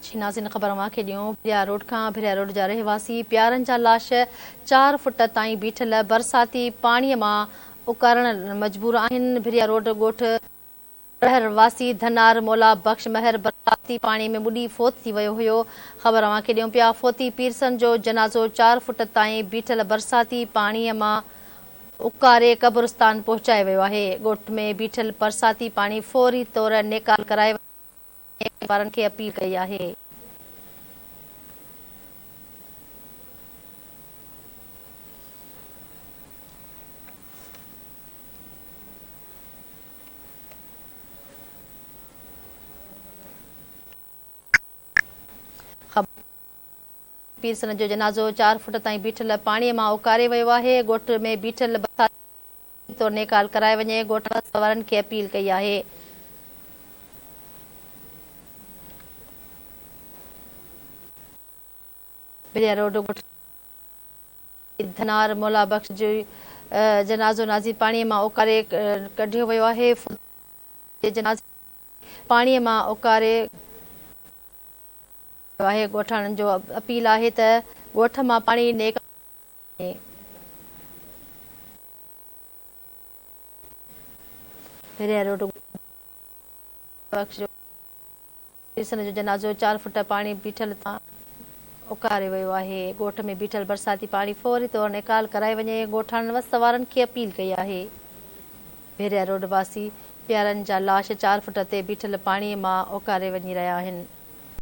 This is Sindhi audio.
جي ناظرين خبر اوهان کي ڏيون ڀريا روڊ کان ڀريا روڊ جا رهواسي پيارن جا لاش 4 فٽ تائين بيٺل برساتي پاڻي مان اڪارڻ مجبور آهن ڀريا روڊ ڳوٺ رهر واسي ڌنار مولا بخش مهر برساتي پاڻي ۾ ٻڏي فوت ٿي ويو هيو خبر اوهان کي ڏيون پيا فوتي پيرسن جو جنازو 4 فٽ تائين بيٺل برساتي پاڻي مان اڪاري قبرستان پهچايو ويو آهي ڳوٺ ۾ بيٺل برساتي پاڻي فوري طور نيڪال ڪرائي وارن کي اپيل ڪئي آهي. پيرسن جو جنازو 4 فٽ تائين بيٺل پاڻي مان اڪاري ويو آهي، ڳوٺ ۾ بيٺل برساتي طور نيڪال ڪرائي وڃي، ڳوٺ وارن کي اپيل ڪئي آهي. ڀريا روڊ ڳوٺ ڌنار مولا بخش جو جنازو نازي پاڻي مان اڪاري ڪڍيو ويو آهي، فوتي جنازي پاڻي مان اڪاري ويو آهي، ڳوٺاڻن جو اپيل آهي ته ڳوٺ مان پاڻي نيڪال وڃي. ڀريا روڊ ڳوٺ بخش جو پيرسن جو جنازو 4 فٽ پاڻي بيٺل تان اڪاريو ويو آهي، ڳوٺ ۾ بيٺل برساتي پاڻي فوري طور نيڪال ڪرائي وڃي، ڳوٺاڻن وس وارن کي اپيل ڪئي آهي. ڀيريا روڊ واسي پيارن جا لاش 4 فٽ تي بيٺل پاڻي مان اڪاري وڃي رهيا آهن.